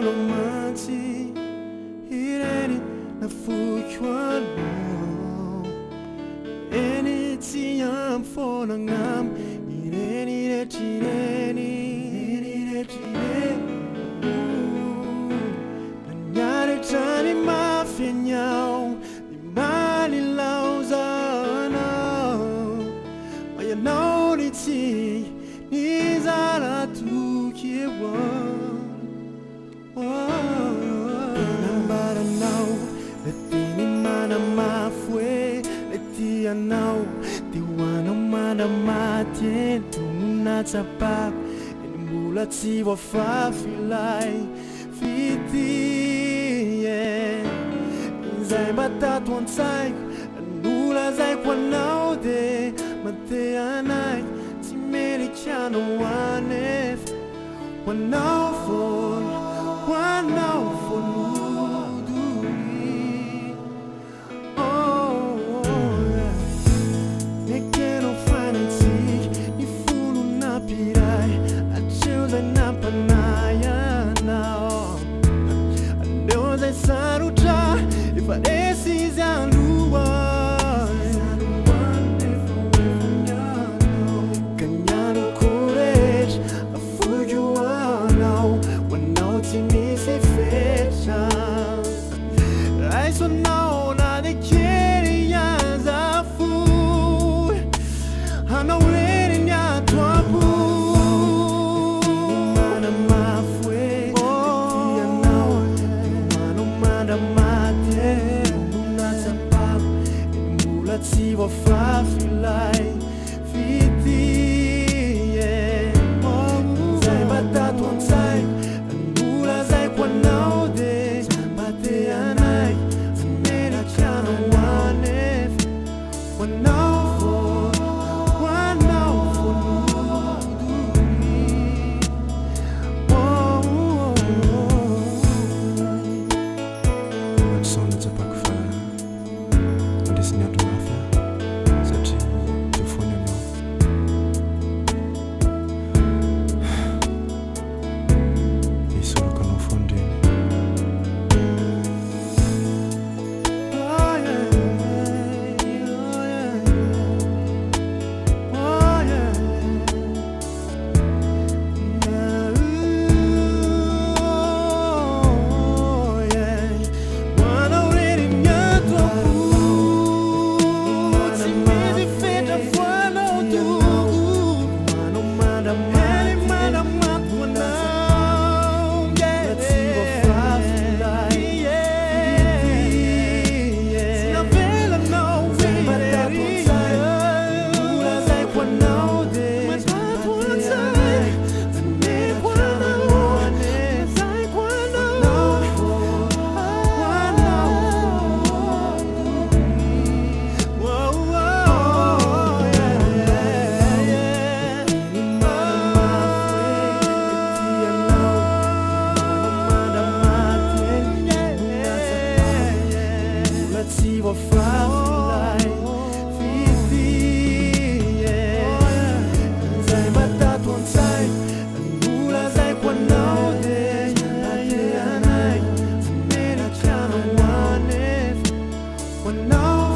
anao mantsy ireny nafoiko anao. Eny tsy ampy foana angamba ireny rehetra ireny, ireny rehetra ireny. Na niaritra ny mafy eny aho, ny mba nilaozanao. Fa ianao nitsiky, nizara toky eo. Nambaranao le teny manamafy hoe le tianao de ho anao manamaty eny no nahatsapako eny mbola tsy voafafy ilay fitia e. Izay mba tato an-tsaiko nolazaiko anao de mantehanay tsy mendrika anao anefa. Ho anao foana, ho anao foana doria. Oh, yeah. Nekenao fa nentsika ny fo no nampiray, hatreo izay nampanahy anao. Aleo izay sarotra, efa resy izy aloha. Ka ny androko rehetra afoiko ho anao, ho anao tsy misy fetra. Raiso anao na dia kely aza fohy, anao irery ny ato am-po. Manamafy hoe tia anao, dia ho anao mandra-maty e. No nahatsapako eny mbola tsy voafafy ilay fitia e. Izay mba tato an-tsaiko nolazaiko anao dia mba te hanaiky tsy menatra anao anefa. Ho anao foana, ho anao foana doria. Oh, oh, oh. Ohatr'izao no nahatsapako fa nandresy ny andro mafy aho satria teo foana ianao. Dia isaorako anao foana ireny. Oh yeah, oh yeah, oh yeah. Oh yeah. Ho anao irery ny ato am-po, tsy misy fetra foanao toko. Eny manamaty ho anao, yeah. Tsy navelanao irery. Nolazaiko anao dia matato an-tsaina, tsy nomeko anao, nolazaiko anao, ho anao. Oh, oh, yeah, yeah. Ny manamafy hoe tia anao, manao mandra-maty eny, mbola tsy voafafy ilay fitia. Izay mba tato an-tsaiko nolazaiko anao dia mba te hanaiky, tsy menatra anao anefa. Ho anao